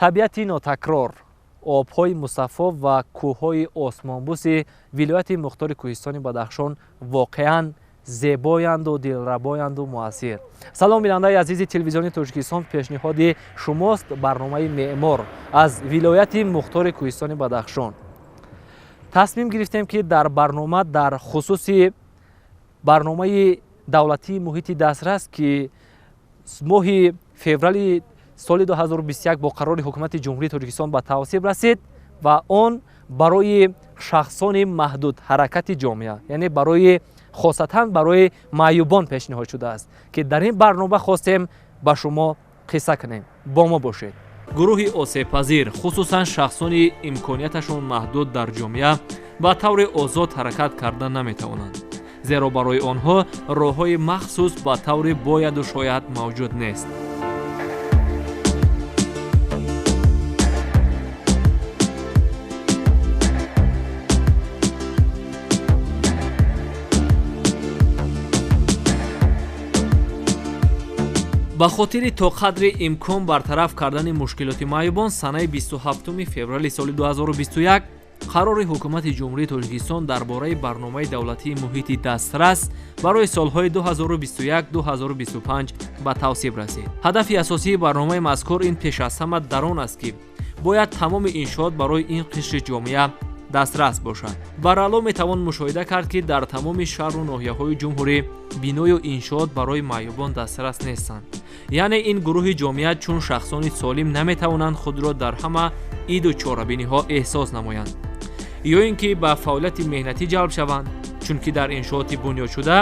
Табиати нотакрор, обҳои мусаффо ва кӯҳҳои осмонбӯси вилояти мухтори кӯҳистони Бадахшон воқеан зебоянду дилрабоянду муассир. Салом, бинандаи азизи телевизиони Тоҷикистон, пешниҳоди шумост барномаи «Меъмор» аз вилояти мухтори кӯҳистони Бадахшон. Тасмим гирифтем, ки дар барнома дар хусуси барномаи давлатии муҳити дастрас, ки моҳи феврали соли 2021 бо қарори Ҳукумати Ҷумҳурии Тоҷикистон ба тавсиб расид ва он барои шахсони маҳдуд ҳаракати ҷомеа, яъне барои хосатан барои маъюбон пешниҳод шудааст, ки дар ин барнома хостем ба шумо қисса кунем. Бо мо бошед. Гурӯҳи осебпазир, хусусан шахсони имконияташон маҳдуд дар ҷомеа, ба таври озод ҳаракат карда наметавонанд, зеро барои онҳо роҳҳои махсус ба таври бояду шояд мавҷуд нест. Ба хотири то қадри имкон бартараф кардани мушкилоти маъюбон, санаи 27 феврали соли 2021 қарори Ҳукумати Ҷумҳурии Тоҷикистон дар бораи барномаи давлатии муҳити дастрас барои солҳои 2021-2025 ба тавсиб расид. Ҳадафи асосии барномаи мазкур ин пеш аз ҳама дар он аст, ки бояд тамоми иншоот барои ин қишри ҷомеа дастрас бошад. Баръало метавон мушоҳида кард, ки дар тамоми шаҳру ноҳияҳои ҷумҳурӣ биною иншоот барои маъюбон дастрас нестанд. Яъне ин гурӯҳи ҷомеа чун шахсони солим наметавонанд худро дар ҳама иду чорабиниҳо эҳсос намоянд ё ин ки ба фаъолияти меҳнатӣ ҷалб шаванд, чунки дар иншооти бунёдшуда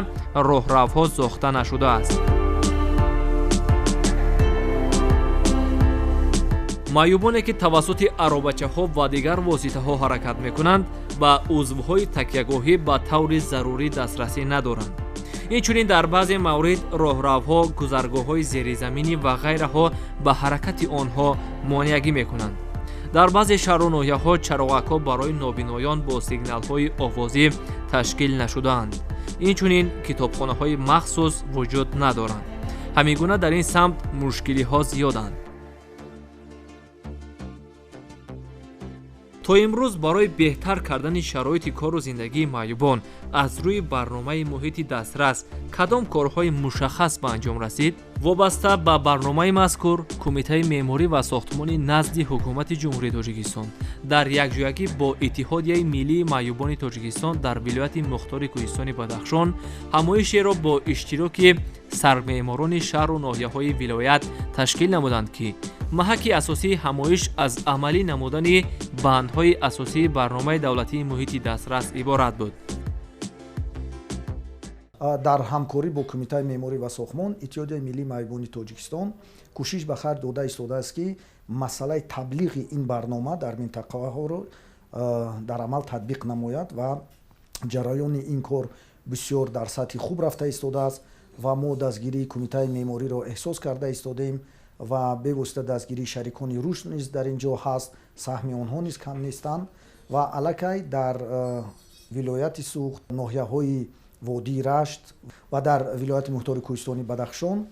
роҳравҳо сохта нашудааст. Маъюбоне, ки тавассути аробачаҳо ва дигар воситаҳо ҳаракат мекунанд, ба узвҳои такягоҳӣ ба таври зарурӣ дастрасӣ надоранд. Инчунин дар баъзе маврид роҳравҳо, гузаргоҳҳои зеризаминӣ ва ғайраҳо ба ҳаракати онҳо монеагӣ мекунанд. Дар баъзе шаҳру ноҳияҳо чароғакҳо барои нобиноён бо сигналҳои овозӣ ташкил нашудаанд. Инчунин китобхонаҳои махсус вуҷуд надоранд. Ҳамин гуна дар ин самт мушкилиҳо зиёданд. То имрӯз барои беҳтар кардани шароити кору зиндагии маъюбон аз рӯи барномаи муҳити дастрас кадом корҳои мушаххас ба анҷом расид? Вобаста ба барномаи мазкур, Кумитаи меъморӣ ва сохтмони назди Ҳукумати Ҷумҳурии Тоҷикистон дар якҷоягӣ бо Иттиҳодияи миллии маъюбони Тоҷикистон дар вилояти мухтори кӯҳистони Бадахшон ҳамоишеро бо иштироки сармеъморони шаҳру ноҳияҳои вилоят ташкил намуданд, ки маҳаки асосии ҳамоиш аз амалӣ намудани бандҳои асосии барномаи давлатии муҳити дастрас иборат буд. Дар ҳамкорӣ бо Кумитаи меъморӣ ва сохтмон Иттиҳодияи миллии маъюбони Тоҷикистон кӯшиш ба хайр дода истодааст, ки масъалаи таблиғи ин барнома дар минтақаҳоро дар амал татбиқ намояд, ва ҷараёни ин кор бисёр дар сатҳи хуб рафта истодааст ва мо дастгирии Кумитаи меъмориро эҳсос карда истодаем ва бевосита дастгирии шарикони рушд низ дар ин ҷо ҳаст, саҳми онҳо низ кам нестанд. Ва аллакай дар вилояти Суғд, ноҳияҳои водии Рашт ва дар вилояти мухтори кӯҳистони Бадахшон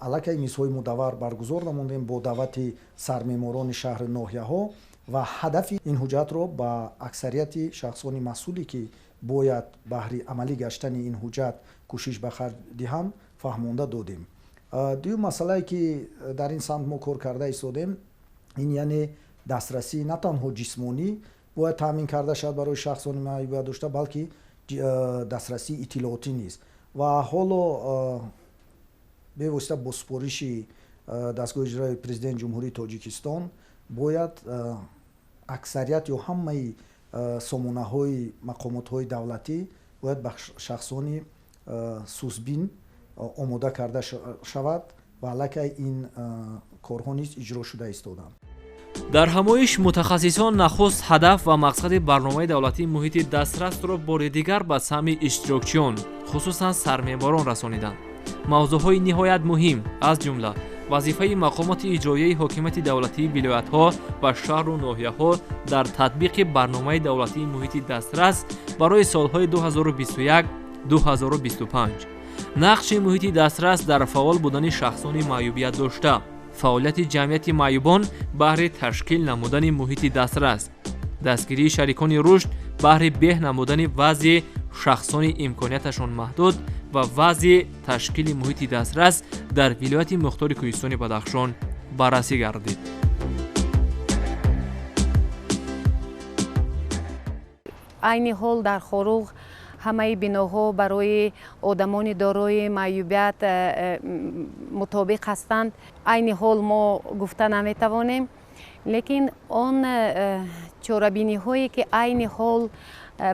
аллакай мизҳои мудаввар баргузор намудем бо даъвати сармеъморони шаҳри ноҳияҳо ва ҳадафи ин ҳуҷҷатро ба аксарияти шахсони масъуле, ки бояд баҳри амалӣ гаштани ин ҳуҷҷат кӯшиш ба харҷ диҳанд, фаҳмонда додем. Дуюм масъалае, ки дар ин самт мо кор карда истодем, ин яъне дастрасии на танҳо ҷисмонӣ бояд таъмин карда шавад барои шахсони маъюбият дошта, балки дастрасии иттилоотӣ низ. Ва ҳоло бевосита бо супориши дастгоҳи иҷроии Президенти Ҷумҳурии Тоҷикистон бояд аксарият ё ҳамаи сомонаҳои мақомотҳои давлатӣ бояд ба шахсони сусбин омода карда шавад ва аллакай ин корҳо низ иҷро шуда истоданд. Дар ҳамоиш мутахассисон нахуст ҳадаф ва мақсади барномаи давлатии муҳити дастрасро бори дигар ба самъи иштирокчиён, хусусан сармеъморон, расониданд. Мавзӯъҳои ниҳоят муҳим, аз ҷумла вазифаи мақомоти иҷроияи ҳокимияти давлатии вилоятҳо ва шаҳру ноҳияҳо дар татбиқи барномаи давлатии муҳити дастрас барои солҳои 2021-2025, нақши муҳити дастрас дар фаъол будани шахсони маъюбият дошта, Фаъолияти ҷамъияти маъюбон баҳри ташкил намудани муҳити дастрас, дастгирии шарикони рушд баҳри беҳ намудани вазъи шахсони имконияташон маҳдуд ва вазъи ташкили муҳити дастрас дар вилояти мухтори кӯҳистони Бадахшон баррасӣ гардид. Айни ҳол дар Хоруғ ҳамаи биноҳо барои одамони дорои маъюбият мутобиқ ҳастанд. Айни ҳол мо гуфта наметавонем, лекин он чорабиниҳое ки айни ҳол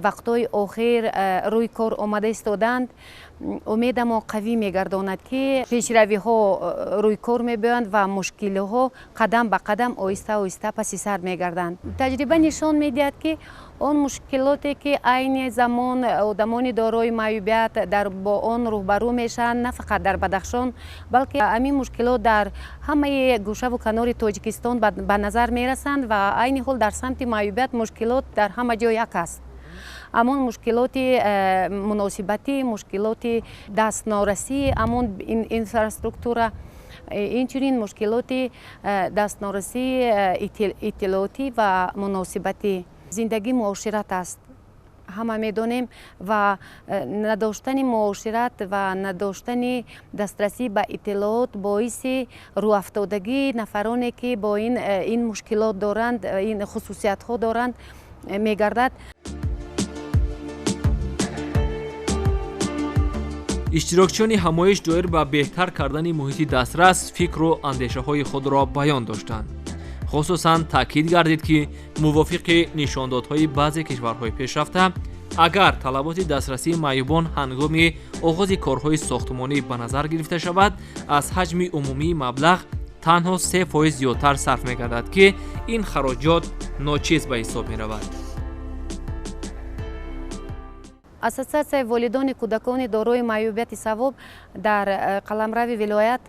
вақтҳои охир рӯи кор омада истоданд, умедамо қавӣ мегардонад, ки пешравиҳо рӯи кор мебиёянд ва мушкилиҳо қадам ба қадам оҳиста оҳиста паси сар мегарданд. Таҷриба нишон медиҳад, ки он мушкилоте ки айни замон одамони дорои маъюбият бо он рӯбарӯ мешаванд, на фақат дар Бадахшон, балки ҳамин мушкилот дар ҳамаи гӯшаву канори Тоҷикистон ба назар мерасанд ва айни ҳол дар самти маъюбият мушкилот дар ҳама ҷо як аст. Ҳамон мушкилоти муносибатӣ, мушкилоти дастнорасӣ, ҳамон инфраструктура, инчунин мушкилоти дастнорасии иттилоотӣ ва муносибатӣ. Зиндагӣ муошират аст, ҳама медонем, ва надоштани муошират ва надоштани дастрасӣ ба иттилоот боиси рӯафтодагии нафароне, ки бо ин мушкилот доранд, ин хусусиятҳо доранд, мегардад. Иштирокчиёни ҳамоиш доир ба беҳтар кардани муҳити дастрас фикру андешаҳои худро баён доштанд. Хусусан таъкид гардид, ки мувофиқи нишондодҳои баъзе кишварҳои пешрафта, агар талаботи дастрасии маъюбон ҳангоми оғози корҳои сохтмонӣ ба назар гирифта шавад, аз ҳаҷми умумии маблағ танҳо 3% зиёдтар сарф мегардад, ки ин хароҷот ночиз ба ҳисоб меравад. Ассотсиатсияи волидони кӯдакони дорои маъюбияти савоб дар қаламрави вилоят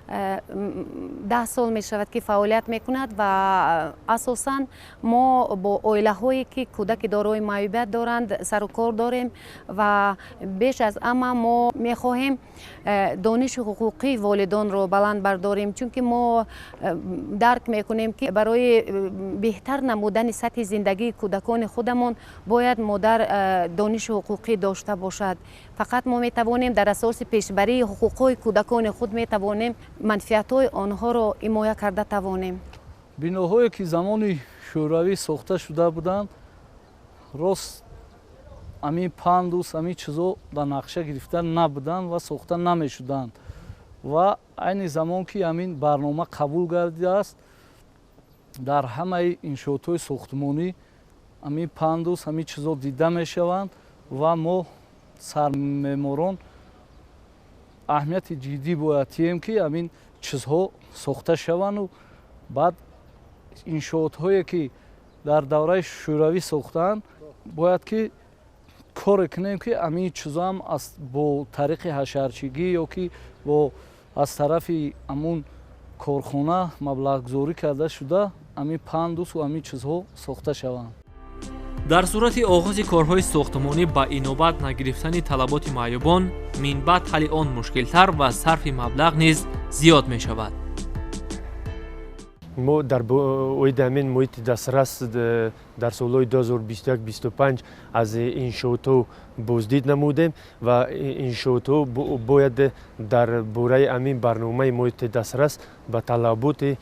10 сол мешавад, ки фаъолият мекунад ва асосан мо бо оилаҳое, ки кӯдаки дорои маъюбият доранд, сару кор дорем ва беш аз ҳама мо мехоҳем дониши ҳуқуқии волидонро баланд бардорем, чунки мо дарк мекунем, ки барои беҳтар намудани сатҳи зиндагии кӯдакони худамон бояд модар дониши ҳуқуқӣ дошта бошад. Фақат мо метавонем дар асоси пешбарии ҳуқуқҳои кӯдакони худ метавонем манфиатҳои онҳоро ҳимоя карда тавонем. Биноҳое ки замони шӯравӣ сохта шуда буданд, рост ҳамин пандус, ҳамин чизо дар нақша гирифта набуданд ва сохта намешуданд. Ва айни замон ки ҳамин барнома қабул гардидааст, дар ҳамаи иншоотҳои сохтмонӣ ҳамин пандус, ҳамин чизо дида мешаванд ва мо сармеъморон аҳамияти ҷиддӣ бояд диҳем, ки ҳамин чизҳо сохта шаванду баъд иншоотҳое ки дар давраи шӯравӣ сохтаанд, бояд ки коре кунем, ки ҳамин чизҳоам бо тариқи ҳашарчигӣ ё ки аз тарафи ҳамун корхона маблағгузорӣ карда шуда ҳамин пандусу ҳамин чизҳо сохта шаванд. Дар сурати оғози корҳои сохтмонӣ ба инобат нагирифтани талаботи маъюбон, минбаъд ҳалли он мушкилтар ва сарфи маблағ низ зиёд мешавад. Мо дар оиди ҳамин муҳити дастрас дар солҳои 2021-25 аз иншоотҳо боздид намудем ва иншоотҳо бояд дар бораи ҳамин барномаи муҳити дастрас ба талаботи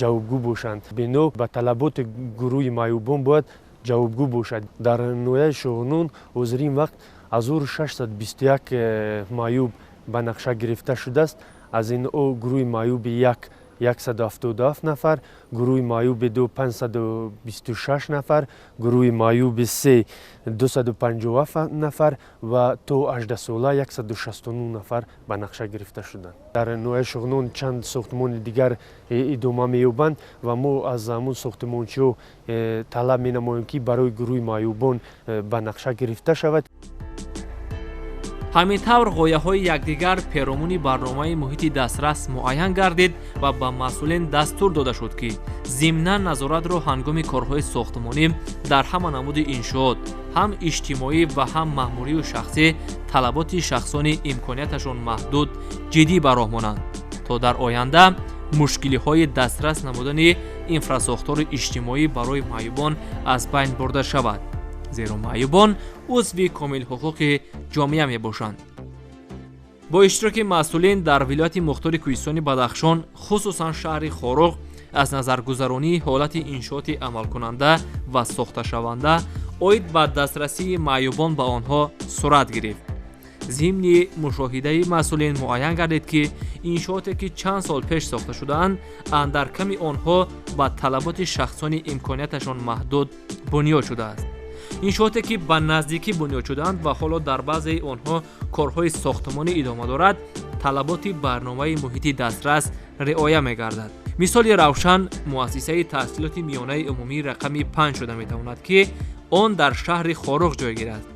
ҷавобгӯ бошанд. Бино ба талаботи гурӯҳи маъюбон бояд ҷавобгӯ бошад. Дар ноҳияи Шоҳнон ҳозирин вақт 1621 маъюб ба нақша гирифта шудааст. Аз инҳо гурӯҳи маъюби 1 177 нафар, гурӯҳи маъюби 2 526 нафар, гурӯҳи маъюби 3 257 нафар ва то 18 сола 169 нафар ба нақша гирифта шуданд. Дар ноҳияи Шоҳнон чанд сохтмони дигар идома меёбанд ва мо аз ҳамун сохтмончиҳо талаб менамоем, ки барои гурӯҳи маъюбон ба нақша гирифта шавад. Ҳамин тавр ғояҳои якдигар перомуни барномаи муҳити дастрас муайян гардид ва ба масъулин дастур дода шуд, ки зимнан назоратро ҳангоми корҳои сохтмонӣ дар ҳама намуди иншоот, ҳам иҷтимоӣ ва ҳам маъмурию шахсӣ талаботи шахсони имконияташон маҳдуд ҷиддӣ ба роҳ монанд, то дар оянда Мушкилиҳои дастрас намудани инфрасохтори иҷтимоӣ барои маъюбон аз байн бурда шавад, зеро маъюбон узви комилҳуқуқи ҷомеа мебошанд. Бо иштироки масъулин дар вилояти мухтори кӯҳистони Бадахшон, хусусан шаҳри Хоруғ, аз назаргузаронии ҳолати иншооти амалкунанда ва сохташаванда оид ба дастрасии маъюбон ба онҳо сурат гирифт. Зимни мушоҳидаи масъулин муайян гардид, ки иншооте ки чанд сол пеш сохта шудаанд, андар ками онҳо ба талаботи шахсони имконияташон маҳдуд бунёд шудааст. Иншооте ки ба наздикӣ бунёд шудаанд ва ҳоло дар баъзеи онҳо корҳои сохтмонӣ идома дорад, талаботи барномаи муҳити дастрас риоя мегардад. Мисоли равшан муассисаи таҳсилоти миёнаи умумии рақами 5 шуда метавонад, ки он дар шаҳри Хоруғ ҷойгир аст.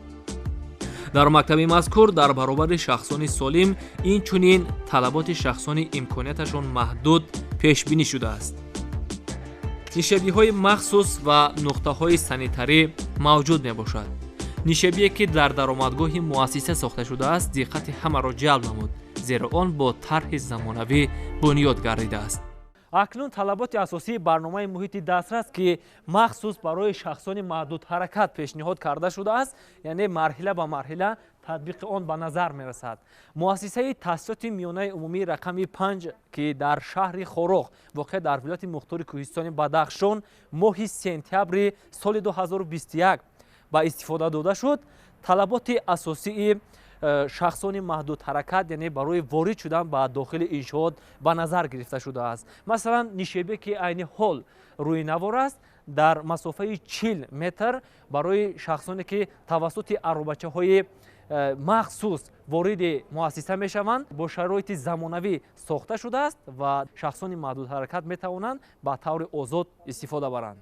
Дар мактаби мазкур дар баробари шахсони солим инчунин талаботи шахсони имконияташон маҳдуд пешбинӣ шудааст. Нишебиҳои махсус ва нуқтаҳои санитарӣ мавҷуд мебошад. Нишебие ки дар даромадгоҳи муассиса сохта шудааст, диққати ҳамаро ҷалб намуд, зеро он бо тарҳи замонавӣ бунёд гардидааст. Акнун талаботи асосии барномаи муҳити дастрас, ки махсус барои шахсони маҳдудҳаракат пешниҳод карда шудааст, яъне марҳила ба марҳила татбиқи он ба назар мерасад. Муассисаи таҳсилоти миёнаи умумии рақами 5, ки дар шаҳри Хоруғ воқеъ дар вилояти мухтори кӯҳистони Бадахшон моҳи сентябри соли 2021 ба истифода дода шуд, талаботи асосии шахсони маҳдудҳаракат, яъне барои ворид шудан ба дохили иншоот ба назар гирифта шудааст. Масалан, нишебе ки айни ҳол рӯи навор аст, дар масофаи 40 метр барои шахсоне ки тавассути аробачаҳои махсус вориди муассиса мешаванд, бо шароити замонавӣ сохта шудааст ва шахсони маҳдудҳаракат метавонанд ба таври озод истифода баранд.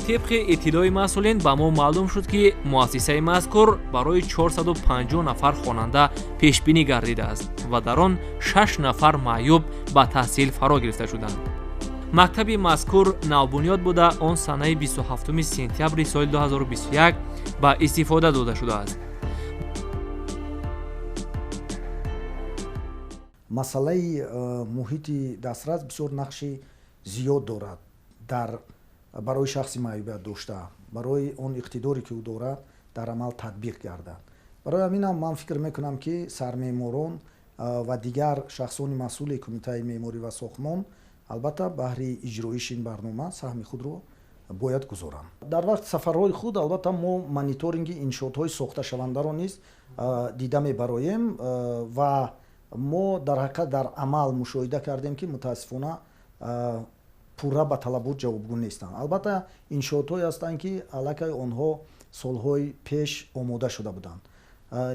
Тибқи иттилои масъулин ба мо маълум шуд, ки муассисаи мазкур барои 450 нафар хонанда пешбинӣ гардидааст ва дар он 6 нафар маъюб ба таҳсил фаро гирифта шуданд. Мактаби мазкур навбунёд буда, он санаи 27 сентябри соли 2021 ба истифода дода шудааст. Масъалаи муҳити дастрас бисёр нақши зиёд дорад дар барои шахси маъюбият дошта, барои он иқтидоре ки ӯ дорад дар амал татбиқ гардад. Барои ҳаминам ман фикр мекунам, ки сармеъморон ва дигар шахсони масъули кумитаи меъморӣ ва сохтмон албатта баҳри иҷроиши ин барнома саҳми худро бояд гузоранд. Дар вақти сафарҳои худ албатта мо мониторинги иншоотҳои сохташавандаро низ дида мебароем ва мо дар ҳақиқат дар амал мушоҳида кардем, ки мутаассифона пурра ба талабот ҷавобгӯ нестанд. Албатта иншоотҳое ҳастанд, ки аллакай онҳо солҳои пеш омода шуда буданд,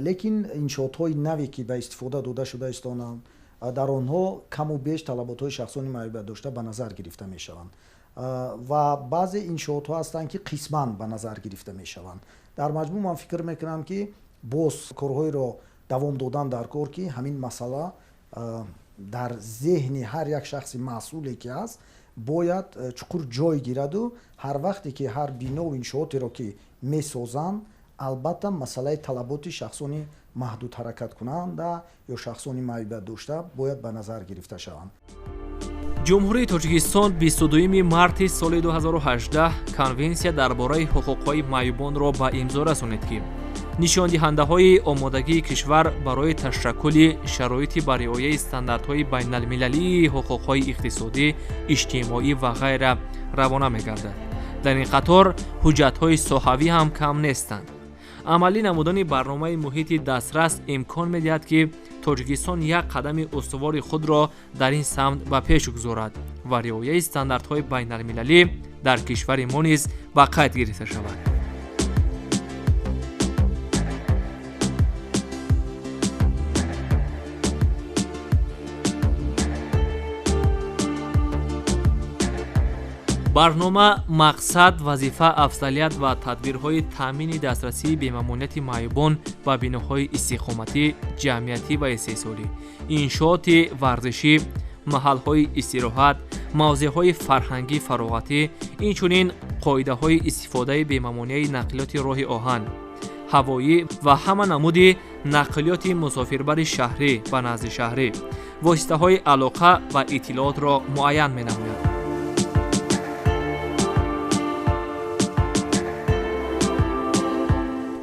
лекин иншоотҳои наве ки ба истифода дода шуда истонанд, дар онҳо каму беш талаботҳои шахсони маъюбият дошта ба назар гирифта мешаванд ва баъзе иншоотҳо ҳастанд, ки қисман ба назар гирифта мешаванд. Дар маҷмӯъ ман фикр мекунам, ки боз корҳоеро давом додан дар кор, ки ҳамин масъала дар зеҳни ҳар як шахси масъуле ки ҳаст бояд чуқур ҷой гираду ҳар вақте ки ҳар бинову иншоотеро ки месозанд, албатта масъалаи талаботи шахсони маҳдудҳаракаткунанда ё шахсони маъюбият дошта бояд ба назар гирифта шаванд. Ҷумҳурии Тоҷикистон 22 марти соли 2018 конвенсия дар бораи ҳуқуқҳои маъюбонро ба имзо расонид, ки нишондиҳандаҳои омодагии кишвар барои ташаккули шароити ба риояи стандартҳои байналмилалии ҳуқуқҳои иқтисодӣ, иҷтимоӣ ва ғайра равона мегардад. Дар ин қатор ҳуҷҷатҳои соҳавӣ ҳам кам нестанд. Амалӣ намудани барномаи муҳити дастрас имкон медиҳад, ки Тоҷикистон як қадами устувори худро дар ин самт ба пеш гузорад ва риояи стандартҳои байналмилалӣ дар кишвари мо низ ба қайд гирифта шавад. Барнома мақсад, вазифа, афзалият ва тадбирҳои таъмини дастрасии бемамониати маъюбон ба биноҳои истиқоматӣ, ҷамъиятӣ ва истеҳсолӣ, иншооти варзишӣ, маҳалҳои истироҳат, мавзеъҳои фарҳангӣ фароғатӣ, инчунин қоидаҳои истифодаи бемамонияи нақлиёти роҳи оҳан, ҳавоӣ ва ҳама намуди нақлиёти мусофирбари шаҳрӣ ва наздишаҳрӣ, Воситаҳои алоқа ва иттилоотро муайян менамояд.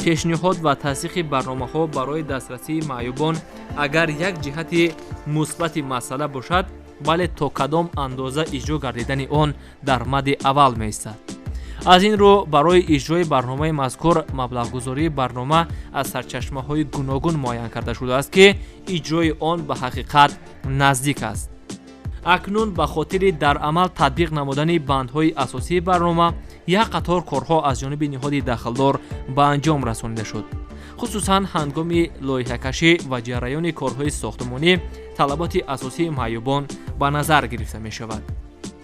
Пешниҳод ва тасдиқи барномаҳо барои дастрасии маъюбон агар як ҷиҳати мусбати масъала бошад, вале то кадом андоза иҷро гардидани он дар мадди аввал меистад. Аз ин рӯ барои иҷрои барномаи мазкур маблағгузории барнома аз сарчашмаҳои гуногун муайян карда шудааст, ки иҷрои он ба ҳақиқат наздик аст. Акнун ба хотири дар амал татбиқ намудани бандҳои асосии барнома як қатор корҳо аз ҷониби ниҳоди дахлдор ба анҷом расонида шуд. Хусусан ҳангоми лоиҳакашӣ ва ҷараёни корҳои сохтмонӣ талаботи асосии маъюбон ба назар гирифта мешавад.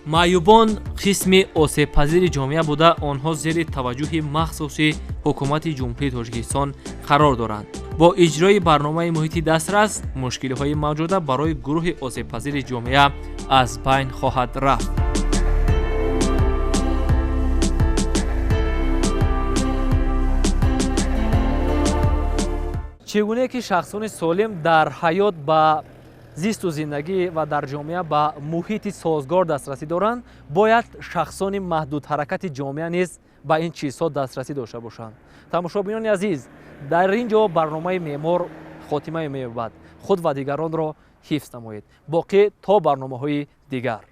Маъюбон қисми осебпазири ҷомеа буда, онҳо зери таваҷҷӯҳи махсуси ҳукумати Ҷумҳурии Тоҷикистон қарор доранд. Бо иҷрои барномаи муҳити дастрас мушкилиҳои мавҷуда барои гурӯҳи осебпазири ҷомеа аз байн хоҳад рафт. Чӣ гуне ки шахсони солим дар ҳаёт ба зисту зиндагӣ ва дар ҷомеа ба муҳити созгор дастрасӣ доранд, бояд шахсони маҳдудҳаракати ҷомеа низ ба ин чизҳо дастрасӣ дошта бошанд. Тамошобинони азиз, дар ин ҷо барномаи меъмор хотима меёбад. Худ ва дигаронро ҳифз намоед. Боқӣ то барномаҳои дигар.